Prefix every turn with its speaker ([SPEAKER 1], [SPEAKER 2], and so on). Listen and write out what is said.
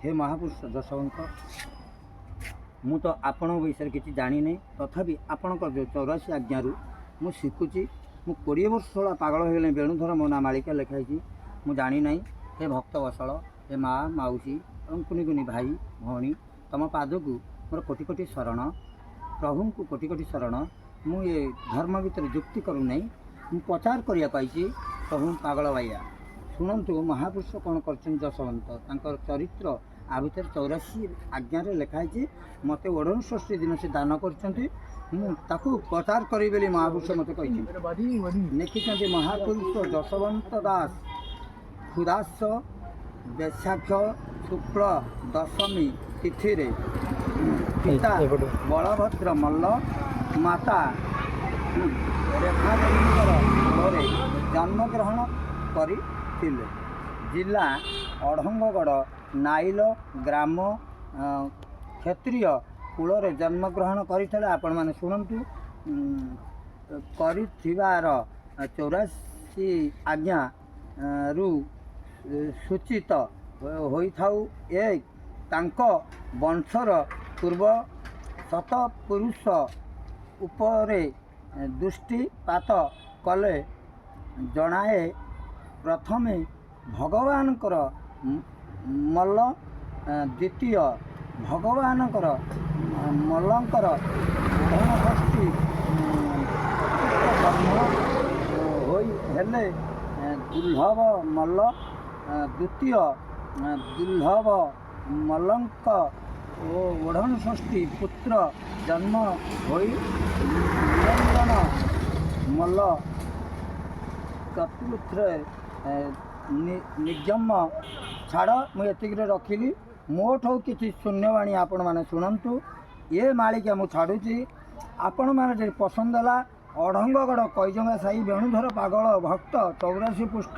[SPEAKER 1] ହେ ମହାପୁରୁଷ ଯଶବନ୍ତ, ମୁଁ ତ ଆପଣଙ୍କ ବିଷୟରେ କିଛି ଜାଣିନି, ତଥାପି ଆପଣଙ୍କ ଯେଉଁ 84 ଆଜ୍ଞାରୁ ମୁଁ ଶିଖୁଛି। ମୁଁ 20 ବର୍ଷ ହେଲା ପାଗଳ ହୋଇଗଲିଣି। ବେଣୁଧର ମୋ ନାଁ ମାଳିକା ଲେଖା ହେଇଛି, ମୁଁ ଜାଣିନାହିଁ। ହେ ଭକ୍ତ ବସଳ, ହେ ମା ମାଉସୀ ଏବଂ କୁନି କୁନି ଭାଇ ଭଉଣୀ, ତମ ପାଦକୁ ମୋର କୋଟି କୋଟି ଶରଣ, ପ୍ରଭୁଙ୍କୁ କୋଟି କୋଟି ଶରଣ। ମୁଁ ଏ ଧର୍ମ ଭିତରେ ଯୁକ୍ତି କରୁନାହିଁ, ମୁଁ ପ୍ରଚାର କରିବାକୁ ଆଇଛି। ପ୍ରଭୁ ପାଗଳ ବାଇଆ। ଶୁଣନ୍ତୁ ମହାପୁରୁଷ କ'ଣ କରିଛନ୍ତି ଯଶବନ୍ତ, ତାଙ୍କର ଚରିତ୍ର ଆ ଭିତରେ 84 ଆଜ୍ଞାରେ ଲେଖା ହେଇଛି। ମୋତେ ଓଢ଼ଣ ଷଷ୍ଠୀ ଦିନ ସେ ଦାନ କରିଛନ୍ତି, ମୁଁ ତାକୁ ପ୍ରଚାର କରିବି ବୋଲି ମହାପୁରୁଷ ମୋତେ କହିଛନ୍ତି। ଲେଖିଛନ୍ତି ମହାପୁରୁଷ ଯଶବନ୍ତ ଦାସ ଖୁଦାସ ବୈଶାଖ ଶୁକ୍ଳ ଦଶମୀ ତିଥିରେ ପିତା ବଳଭଦ୍ର ମଲ୍ଲ, ମାତା ରେଖାଦେବୀଙ୍କର ଘରେ ଜନ୍ମଗ୍ରହଣ କରିଥିଲେ। ଜିଲ୍ଲା ଅଢ଼ଙ୍ଗଗଡ଼ ନାଇଲ ଗ୍ରାମ, କ୍ଷତ୍ରିୟ କୂଳରେ ଜନ୍ମଗ୍ରହଣ କରିଥିଲେ। ଆପଣମାନେ ଶୁଣନ୍ତୁ, କରିଥିବାର 84 ଆଜ୍ଞା ରୁ ସୂଚିତ ହୋଇଥାଉ ଏ ତାଙ୍କ ବଂଶର ପୂର୍ବ ଶତପୁରୁଷ ଉପରେ ଦୃଷ୍ଟିପାତ କଲେ ଜଣାଏ, ପ୍ରଥମେ ଭଗବାନଙ୍କର ମଲ୍ଲ, ଦ୍ୱିତୀୟ ଭଗବାନଙ୍କର ମଲ୍ଲଙ୍କର ଓଢ଼ଣ ଷଷ୍ଠୀ ଜନ୍ମ ହୋଇ ହେଲେ ଦୁର୍ଲଭ ମଲ୍ଲ, ଦ୍ୱିତୀୟ ଦୁର୍ଲଭ ମଲ୍ଲଙ୍କ ଓ ଓଢ଼ଣ ଷଷ୍ଠୀ ପୁତ୍ର ଜନ୍ମ ହୋଇ ନିରଞ୍ଜନ ମଲ୍ଲ, ଚତୁର୍ଥରେ ନିଗମ। ଛାଡ଼, ମୁଁ ଏତିକିରେ ରଖିଲି। ମୋଠୁ କିଛି ଶୂନ୍ୟବାଣୀ ଆପଣମାନେ ଶୁଣନ୍ତୁ। ଏ ମାଳିକା ମୁଁ ଛାଡ଼ୁଛି, ଆପଣମାନେ ଯଦି ପସନ୍ଦ ହେଲା, ଅଢ଼ଙ୍ଗଗଡ଼ କଇଜଙ୍ଗା ସାହି ବେଣୁଧର ପାଗଳ ଭକ୍ତ 84 ପୃଷ୍ଠା।